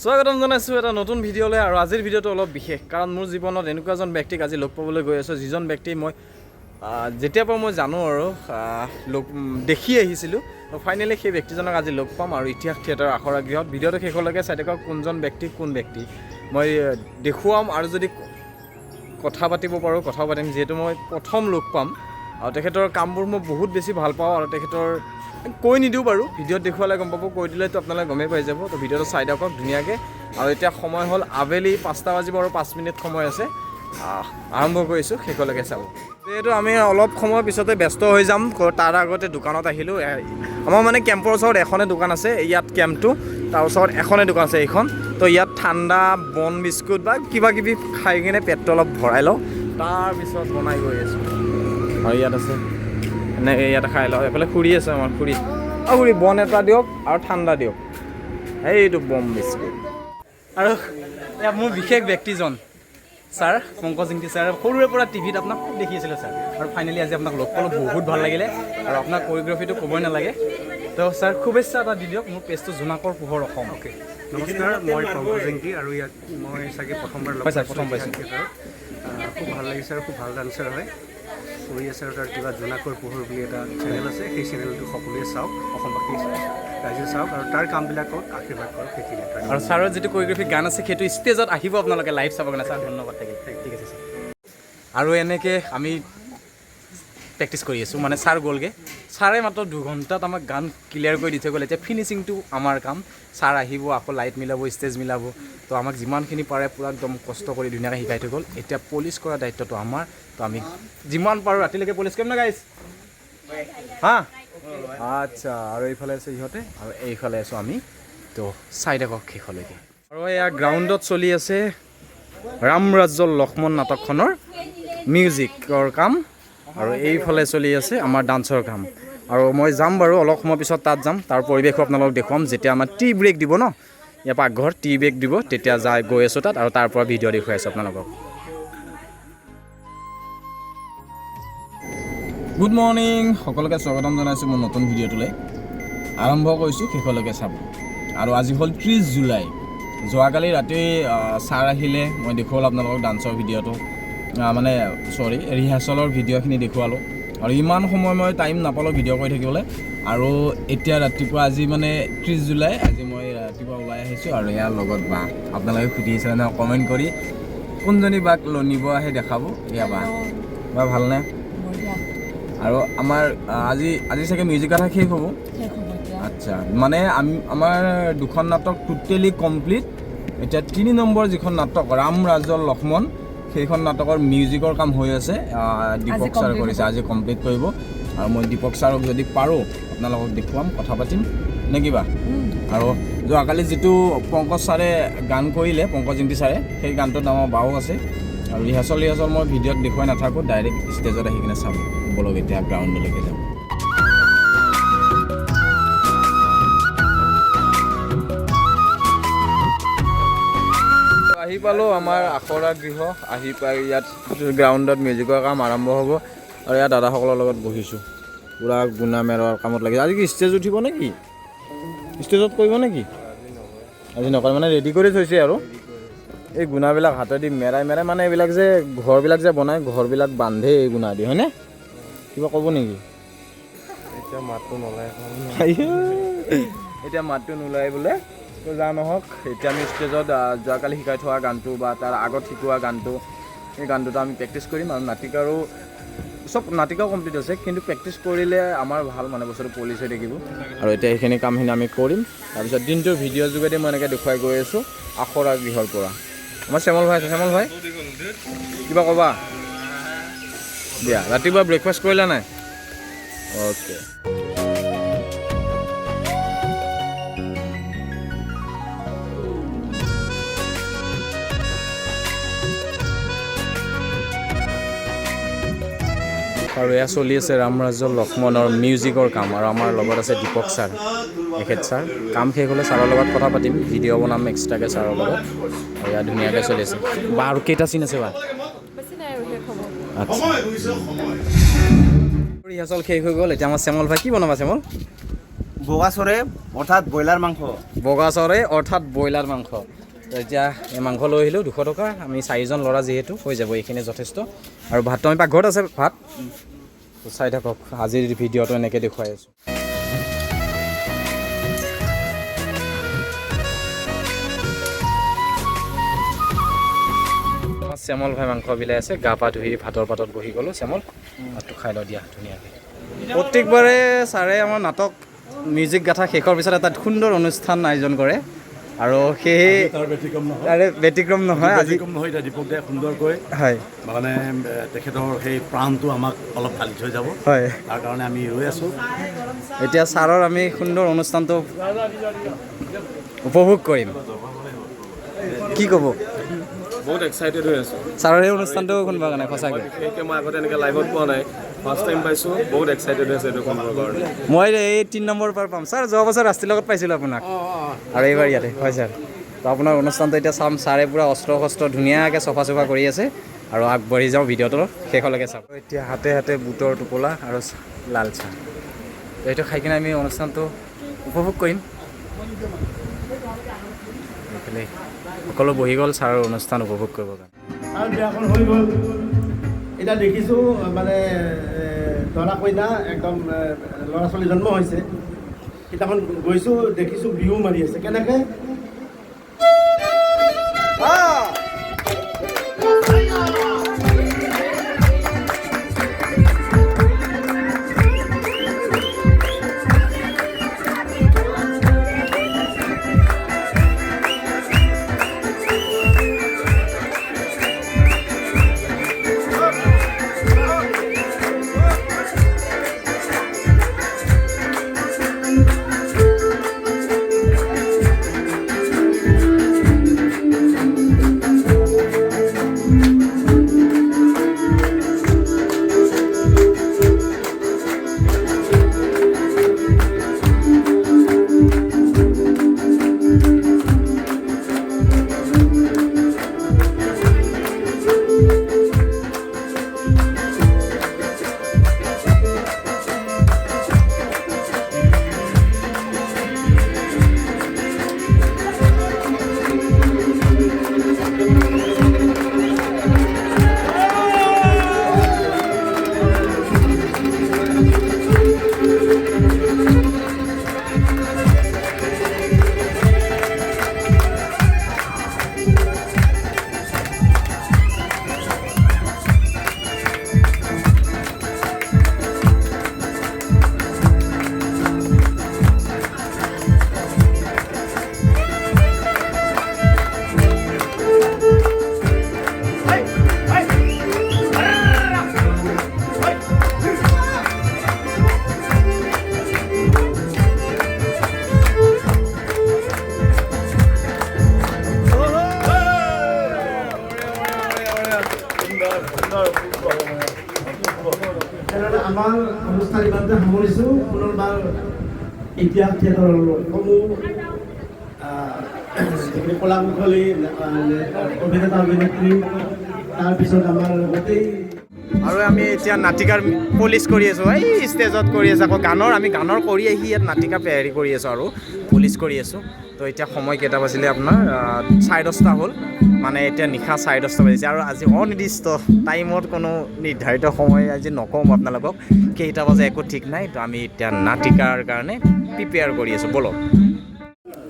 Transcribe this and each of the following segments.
স্বাগতম জনাইছোঁ এটা নতুন ভিডিঅ'লৈ। আৰু আজিৰ ভিডিঅ'টো অলপ বিশেষ, কাৰণ মোৰ জীৱনত এনেকুৱা এজন ব্যক্তিক আজি লগ পাবলৈ গৈ আছোঁ, যিজন ব্যক্তি মই যেতিয়াৰ পৰা মই জানো আৰু লগ দেখি আহিছিলোঁ। ফাইনেলি সেই ব্যক্তিজনক আজি লগ পাম আৰু ইতিহাস থিয়েটাৰ আখৰা গৃহত। ভিডিঅ'টো শেষলৈকে চাই থাকক, কোনজন ব্যক্তি কোন ব্যক্তি মই দেখুৱাম আৰু যদি কথা পাতিব পাৰোঁ কথা পাতিম, যিহেতু মই প্ৰথম লগ পাম। আৰু তেখেতৰ কামবোৰ মই বহুত বেছি ভাল পাওঁ আৰু তেখেতৰ কৈ নিদিওঁ বাৰু, ভিডিঅ'ত দেখুৱালে গম পাব, কৈ দিলেতো আপোনালোকে গমেই পাই যাব। তো ভিডিঅ'টো চাই থাকক ধুনীয়াকৈ। আৰু এতিয়া সময় হ'ল আবেলি 5টা বাজিব আৰু 5 মিনিট সময় আছে। আৰম্ভ কৰিছোঁ, শেষলৈকে চাব। যিহেতু আমি অলপ সময়ৰ পিছতে ব্যস্ত হৈ যাম, তাৰ আগতে দোকানত আহিলোঁ। আমাৰ মানে কেম্পৰ ওচৰত এখনে দোকান আছে, ইয়াত কেম্পটো তাৰ ওচৰত এখনে দোকান আছে এইখন। তো ইয়াত ঠাণ্ডা বন বিস্কুট বা কিবা কিবি খাই কিনে পেটটো অলপ ভৰাই লওঁ, তাৰপিছত বনাই গৈ আছোঁ। আৰু ইয়াত আছে এনেকৈ ইয়াতে খাই লওঁ। এইফালে খুৰী আছে আমাৰ, খুৰী, অ খুৰী বন এটা দিয়ক আৰু ঠাণ্ডা দিয়ক, এইটো বম বিস্কুট। আৰু এয়া মোৰ বিশেষ ব্যক্তিজন ছাৰ পংকজ ইংতি ছাৰ। সৰুৰে পৰা টিভিত আপোনাক খুব দেখি আছিলোঁ ছাৰ, আৰু ফাইনেলি আজি আপোনাক লগ পালোঁ, বহুত ভাল লাগিলে। আৰু আপোনাৰ কৰিঅ'গ্ৰাফিটো ক'বই নালাগে। তো ছাৰ শুভেচ্ছা এটা দি দিয়ক, মোৰ পেজটো জোনাকৰ পোহৰ অসম। অ'কে, নমস্কাৰ, মই পংকজ ইংতি আৰু ইয়াত মই চাগে প্ৰথমবাৰ লগ হয় ছাৰ, পাইছোঁ প্ৰথম পাইছোঁ। ইতিহাস থিয়েটাৰত। খুব ভাল লাগিছে আৰু খুব ভাল ডান্সাৰ হয়, কৰি আছে। আৰু তাৰ কিবা জোনাকৰ পোহৰ বুলি এটা চেনেল আছে, সেই চেনেলটো সকলোৱে চাওক, অসমবাসী ৰাইজে চাওক আৰু তাৰ কামবিলাকত আশীৰ্বাদ কৰক, সেইখিনিয়ে। ধন্যবাদ। আৰু ছাৰৰ যিটো কৰিঅ'গ্ৰাফি গান আছে সেইটো ষ্টেজত আহিব আপোনালোকে লাইভ চাব কাৰণে। ছাৰ ধন্যবাদ থাকিল। ঠিক আছে ছাৰ। আৰু এনেকৈ আমি প্ৰেক্টিছ কৰি আছোঁ, মানে ছাৰ গ'লগৈ, ছাৰে মাত্ৰ 2 ঘণ্টাত আমাক গান ক্লিয়াৰ কৰি দি থৈ গ'ল। এতিয়া ফিনিচিংটো আমাৰ কাম। ছাৰ আহিব, আকৌ লাইট মিলাব, ষ্টেজ মিলাব। তো আমাক যিমানখিনি পাৰে পূৰা একদম কষ্ট কৰি ধুনীয়াকৈ শিকাই থৈ গ'ল। এতিয়া পলিচ কৰা দায়িত্বটো আমাৰ। তো আমি যিমান পাৰোঁ ৰাতিলৈকে পলিচ কৰিম না গাইজ? হা, আচ্ছা। আৰু এইফালে আছে ইহঁতে আৰু এইফালে আছোঁ আমি। তো চাই থাকক শেষলৈকে। আৰু এয়া গ্ৰাউণ্ডত চলি আছে ৰাম ৰাজ্যৰ লক্ষ্মণ নাটকখনৰ মিউজিকৰ কাম আৰু এইফালে চলি আছে আমাৰ ডান্সৰ কাম। আৰু মই যাম বাৰু অলপ সময় পিছত তাত যাম, তাৰ পৰিৱেশো আপোনালোকক দেখুৱাম। যেতিয়া আমাৰ টি ব্ৰেক দিব ন, ইয়াৰ পাকঘৰত টি ব্ৰেক দিব, তেতিয়া যাই গৈ আছোঁ তাত আৰু তাৰ পৰা ভিডিঅ' দেখুৱাই আছোঁ আপোনালোকক। গুড মৰ্ণিং সকলোকে, স্বাগতম জনাইছোঁ মোৰ নতুন ভিডিঅ'টোলৈ। আৰম্ভ কৰিছোঁ, শেষলৈকে চাব। আৰু আজি হ'ল 30 জুলাই। যোৱাকালি ৰাতি ছাৰ আহিলে, মই দেখুৱালোঁ আপোনালোকক ডান্সৰ ভিডিঅ'টো, মানে চৰি, ৰিহাৰ্চেলৰ ভিডিঅ'খিনি দেখুৱালোঁ। আৰু ইমান সময় মই টাইম নাপালোঁ ভিডিঅ' কৰি থাকিবলৈ। আৰু এতিয়া ৰাতিপুৱা আজি মানে 30 জুলাই, আজি মই ৰাতিপুৱা ওলাই আহিছোঁ। আৰু ইয়াৰ লগত বা আপোনালোকে সুধি আছিলে নহয় কমেণ্ট কৰি, কোনজনী বাক নিব আহে দেখাব। এয়া বা। বা ভালনে? বঢ়িয়া। আৰু আমাৰ আজি আজি চাগে মিউজিক কথা শেষ হ'ব। শেষ হ'ব এতিয়া। আচ্ছা, মানে আমি আমাৰ দুখন নাটক টোটেলি কমপ্লিট। এতিয়া 3 নম্বৰ যিখন নাটক ৰাম ৰাজৰ লক্ষ্মণ, সেইখন নাটকৰ মিউজিকৰ কাম হৈ আছে। দীপক ছাৰ complete কৰিছে, হ'ব। আজি কমপ্লিট কৰিব। আৰু মই দীপক ছাৰক যদি পাৰোঁ আপোনালোকক দেখুৱাম, কথা পাতিম নে কিবা। আৰু যোৱাকালি যিটো পংকজ ছাৰে গান কৰিলে, পংকজ ইংতি ছাৰে, সেই গানটোত আমাৰ বাও আছে। আৰু ৰিহাৰ্চল ৰিহাৰ্চল মই ভিডিঅ'ত দেখুৱাই নাথাকোঁ, ডাইৰেক্ট ষ্টেজত আহি কিনে চাব। ব'লক, এতিয়া গ্ৰাউণ্ডলৈকে যাওঁ। আহি পালোঁ আমাৰ আখৰা গৃহ। আহি পাই ইয়াত গ্ৰাউণ্ডত মিউজিকৰ কাম আৰম্ভ হ'ব আৰু ইয়াত দাদাসকলৰ লগত বহিছোঁ। পূৰা গুণা মেৰৰ কামত লাগিছে। আজি কি ষ্টেজ উঠিব নেকি? ষ্টেজত কৰিব নেকি আজি? নকৰে, মানে ৰেডি কৰি থৈছে। আৰু এই গুণাবিলাক হাতেদি মেৰাই মেৰাই, মানে এইবিলাক যে ঘৰবিলাক যে বনায়, ঘৰবিলাক বান্ধে এই গুণা দি, হয়নে? কিবা ক'ব নেকি? এতিয়া মাতটো নোলায়। এতিয়া মাতটো নোলায় বোলে। তো যা নহওক, এতিয়া আমি ষ্টেজত যোৱাকালি শিকাই থোৱা গানটো বা তাৰ আগত শিকোৱা গানটো, সেই গানটোতো আমি প্ৰেক্টিছ কৰিম। আৰু নাটিকাৰো চব নাটিকাও কমপ্লিট হৈছে, কিন্তু প্ৰেক্টিছ কৰিলে আমাৰ ভাল, মানে বস্তুটো পলিচ হৈ থাকিব। আৰু এতিয়া সেইখিনি কামখিনি আমি কৰিম। তাৰপিছত দিনটোৰ ভিডিঅ' যোগেদি মই এনেকৈ দেখুৱাই গৈ আছোঁ আখৰা গৃহৰ পৰা। আমাৰ শ্যামল ভাই আছে। শ্যামল ভাই, কিবা ক'বা দিয়া। ৰাতিপুৱা ব্ৰেকফাষ্ট কৰিলা নাই? অ'কে। আৰু এয়া চলি আছে ৰামৰাজ্যৰ লক্ষ্মণৰ মিউজিকৰ কাম। আৰু আমাৰ লগত আছে দীপক ছাৰ, এখেত ছাৰ। কাম শেষ হ'লে ছাৰৰ লগত কথা পাতিম, ভিডিঅ' বনাম এক্সট্ৰাকৈ ছাৰৰ লগত। আৰু এয়া ধুনীয়াকৈ চলি আছে বা। আৰু কেইটা চিন আছে বা? বেছি নাই আৰু, শেষ হ'ব। আচ্ছা, ৰিহাৰ্চল শেষ হৈ গ'ল। এতিয়া আমাৰ শ্যামল ভাই, কি বনাবা শ্যামল? বগা চৰে, অৰ্থাৎ ব্ৰইলাৰ মাংস। বগা চৰাই অৰ্থাৎ ব্ৰইলাৰ মাংস। তো এতিয়া এই মাংস লৈ আহিলোঁ 200 টকা। আমি চাৰিজন ল'ৰা যিহেতু হৈ যাব এইখিনি যথেষ্ট। আৰু ভাতটো আমি পাকঘৰত আছে ভাত। তো চাই থাকক আজিৰ ভিডিঅ'টো এনেকৈ দেখুৱাই আছোঁ। আমাৰ শ্যামল ভাই মাংস বিলাই আছে, গা পা ধুই ভাতৰ পাতত বহি গ'লোঁ। শ্যামল, ভাতটো খাই লওঁ দিয়া ধুনীয়াকৈ। প্ৰত্যেকবাৰে ছাৰে আমাৰ নাটক মিউজিক গাথা শেষৰ পিছত এটা সুন্দৰ অনুষ্ঠান আয়োজন কৰে আৰু সেয়ে তাৰ ব্যতিক্ৰম নহয়। তাৰে ব্যতিক্ৰম নহয় আজি। ব্যতিক্ৰম নহয়। এতিয়া দীপক দাই সুন্দৰকৈ হয় মানে তেখেতৰ সেই প্ৰাণটো আমাক অলপ ঢালি থৈ যাব। হয়। তাৰ কাৰণে আমি ৰৈ আছোঁ। এতিয়া ছাৰৰ আমি সুন্দৰ অনুষ্ঠানটো উপভোগ কৰিম। কি ক'ব? বহুত এক্সাইটেড হৈ আছোঁ। ছাৰৰ এই অনুষ্ঠানটো শুনিবৰ কাৰণে সঁচাকৈ। বিশেষকৈ মই আগতে এনেকৈ লাইভত পোৱা নাই, ফাৰ্ষ্ট টাইম পাইছোঁ। বহুত এক্সাইটেড হৈ আছোঁ এইটো শুনিবৰ কাৰণে। মই এই 3 নম্বৰ পাৰ পাম ছাৰ। যোৱা বছৰ ৰাস্তিৰ লগত পাইছিলোঁ আপোনাক আৰু এইবাৰ ইয়াতে হয় ছাৰ। তো আপোনাৰ অনুষ্ঠানটো এতিয়া চাম। ছাৰে পূৰা অস্ত্ৰ শস্ত্ৰ ধুনীয়াকৈ চফা চফা কৰি আছে আৰু আগবাঢ়ি যাওঁ ভিডিঅ'টো শেষলৈকে চাম। এতিয়া হাতে হাতে বুটৰ টোপোলা আৰু লাল চাহ, তো এইটো খাই কিনে আমি অনুষ্ঠানটো উপভোগ কৰিম। এইফালে সকলো বহি গ'ল ছাৰৰ অনুষ্ঠান উপভোগ কৰিবৰ কাৰণে। আৰু বিয়াখন হৈ গ'ল। এতিয়া দেখিছোঁ মানে দৰা কইনা একদম ল'ৰা ছোৱালী জন্ম হৈছে। কেইটামান গৈছোঁ, দেখিছোঁ বিহু মাৰি আছে কেনেকৈ। তেনেহ'লে আমাৰ অনুষ্ঠান ইমানতে সামৰিছোঁ। পুনৰবাৰ ইতিহাস থিয়েটাৰৰ সমূহ যিখিনি কলা কুশলী অভিনেতা অভিনেত্ৰী, তাৰপিছত আমাৰ গোটেই আৰু আমি এতিয়া নাটিকাৰ পলিচ কৰি আছোঁ, এই ষ্টেজত কৰি আছোঁ। আকৌ গানৰ আমি গানৰ কৰি আহি ইয়াত নাটিকা হেৰি কৰি আছোঁ আৰু পলিচ কৰি আছোঁ। তো এতিয়া সময় কেইটা বাজিলে আপোনাৰ 10:30 হ'ল, মানে এতিয়া নিশা 10:30 বাজিছে। আৰু আজি অনিৰ্দিষ্ট টাইমত কোনো নিৰ্ধাৰিত সময় আজি নকওঁ আপোনালোকক, কেইটা বাজে একো ঠিক নাই। তো আমি এতিয়া নাটিকাৰ কাৰণে প্ৰিপেয়াৰ কৰি আছোঁ। ব'লক।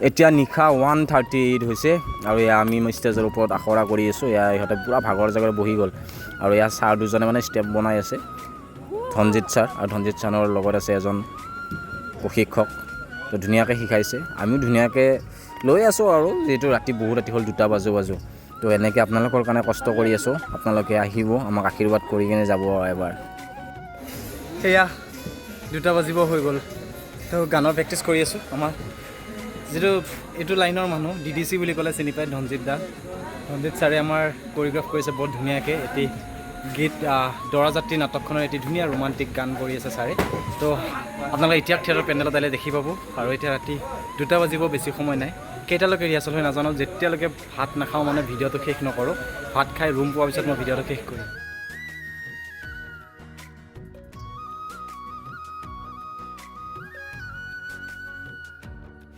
এতিয়া নিশা 1:38 হৈছে আৰু এয়া আমি ষ্টেজৰ ওপৰত আখৰা কৰি আছোঁ। এয়া ইহঁতে পূৰা ভাগৰ জেগাত বহি গ'ল আৰু এয়া ছাৰ দুজনে মানে ষ্টেপ বনাই আছে, ধনজিত ছাৰ আৰু ধনজিত ছাৰৰ লগত আছে এজন প্ৰশিক্ষক। তো ধুনীয়াকৈ শিকাইছে, আমিও ধুনীয়াকৈ লৈ আছোঁ। আৰু যিহেতু ৰাতি বহুত ৰাতি হ'ল, 2টা বাজো বাজো, তো এনেকৈ আপোনালোকৰ কাৰণে কষ্ট কৰি আছোঁ। আপোনালোকে আহিব, আমাক আশীৰ্বাদ কৰি কিনে যাব এবাৰ। সেয়া 2টা বাজিব হৈ গ'ল। তো গানৰ প্ৰেক্টিচ কৰি আছোঁ। আমাৰ যিটো এইটো লাইনৰ মানুহ DDC বুলি ক'লে চিনি পায়, ধনজিত দা। ধনজিত ছাৰে আমাৰ কৰিঅ'গ্ৰাফ কৰিছে বৰ ধুনীয়াকৈ এটি গীত, দৰাযাত্ৰী নাটকখনৰ এটি ধুনীয়া ৰোমান্টিক গান কৰি আছে ছাৰে। তো আপোনালোকে ইতিহাস থিয়েটাৰ পেণ্ডেলত আহিলে দেখি পাব। আৰু এতিয়া ৰাতি 2টা বাজিব, বেছি সময় নাই। কেইটালৈকে ৰিহাৰ্চেল হয় নাজানো, যেতিয়ালৈকে ভাত নাখাওঁ মানে ভিডিঅ'টো শেষ নকৰোঁ। ভাত খাই ৰুম পোৱাৰ পিছত মই ভিডিঅ'টো শেষ কৰিম।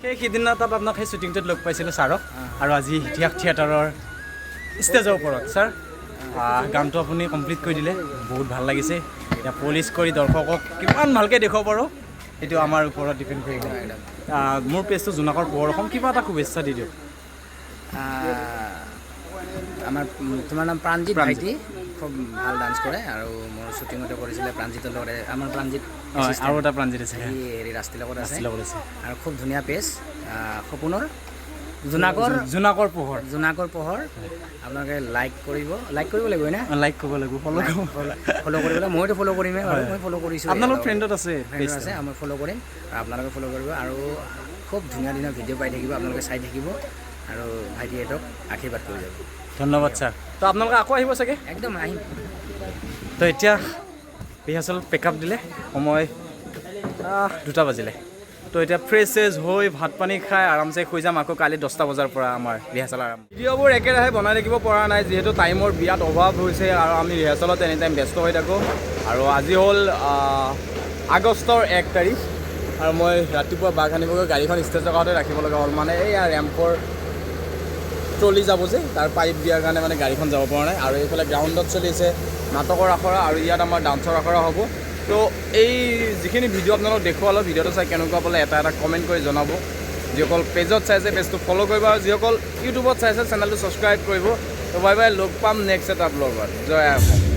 সেই সিদিনা তাত আপোনাক সেই শ্বুটিংটোত লগ পাইছিলোঁ ছাৰক, আৰু আজি ইতিহাস থিয়েটাৰৰ ষ্টেজৰ ওপৰত ছাৰ গানটো আপুনি কমপ্লিট কৰি দিলে, বহুত ভাল লাগিছে। এতিয়া পলিচ কৰি দৰ্শকক কিমান ভালকৈ দেখুৱাব পাৰোঁ সেইটো আমাৰ ওপৰত ডিপেণ্ড কৰিব। মোৰ পেজটো জোনাকৰ পোহৰ অসম, কিবা এটা শুভেচ্ছা দি দিয়ক। আমাৰ তোমাৰ নাম প্ৰাণজিত। প্ৰাণজিত। ভাইটি খুব ভাল ডান্স কৰে আৰু মোৰ শ্বুটিঙতে কৰিছিলে প্ৰাণজিতৰ লগতে, আমাৰ প্ৰাণজিত অঁ, আৰু এটা প্ৰাণজিত আছে। সি হেৰি ৰাস্তিৰ লগত আছে। ৰাস্তিৰ লগত আছে। আৰু খুব ধুনীয়া পেজ সপোনৰ জোনাকৰ জোনাকৰ পোহৰ। জোনাকৰ পোহৰ। আপোনালোকে লাইক কৰিব, লাইক কৰিব লাগিব না? লাইক কৰিব লাগিব, ফ'ল' কৰিব। ফ'ল' কৰিব, মইতো ফ'ল' কৰিমেই বাৰু, মই ফ'ল' কৰিছোঁ। আপোনালোক ফ্ৰেণ্ডত আছে? ফ্ৰেণ্ডত আছে, মই ফ'ল' কৰিম আৰু আপোনালোকে ফ'ল' কৰিব আৰু খুব ধুনীয়া ধুনীয়া ভিডিঅ' পাই থাকিব আপোনালোকে, চাই থাকিব আৰু ভাইটিহঁতক আশীৰ্বাদ কৰি যাব। ধন্যবাদ ছাৰ। তো আপোনালোকে আকৌ আহিব চাগে? একদম আহিম। তো এতিয়া ৰিহাৰ্চেল পেকআপ দিলে, সময় 2টা বাজিলে। তো এতিয়া ফ্ৰেছ চেছ হৈ ভাত পানী খাই আৰামছে শুই যাম। আকৌ কালি 10টা বজাৰ পৰা আমাৰ ৰিহাৰ্চেল আৰম্ভ। ভিডিঅ'বোৰ একেৰাহে বনাই থাকিব পৰা নাই, যিহেতু টাইমৰ বিৰাট অভাৱ হৈছে আৰু আমি ৰিহাৰ্চেলত এনি টাইম ব্যস্ত হৈ থাকোঁ। আৰু আজি হ'ল আগষ্টৰ 1 তাৰিখ আৰু মই ৰাতিপুৱা বাঘ আনিবগৈ গাড়ীখন ষ্টেজৰ কাষতে ৰাখিব লগা হ'ল। মানে এইয়া ৰেম্পৰ ট্ৰলি যাব যে, তাৰ পাইপ দিয়াৰ কাৰণে মানে গাড়ীখন যাব পৰা নাই। আৰু এইফালে গ্ৰাউণ্ডত চলিছে নাটকৰ আখৰা আৰু ইয়াত আমাৰ ডান্সৰ আখৰা হ'ব। তো এই যিখিনি ভিডিঅ' আপোনালোক দেখুৱালোঁ, ভিডিঅ'টো চাই কেনেকুৱা পালে এটা এটা কমেণ্ট কৰি জনাব। যিসকল পেজত চাইছে পেজটো ফ'ল' কৰিব আৰু যিসকল ইউটিউবত চাইছে চেনেলটো ছাবস্ক্ৰাইব কৰিব। তো বাই বাই, লগ পাম নেক্সট এটা ব্লগত। জয় আই অসম।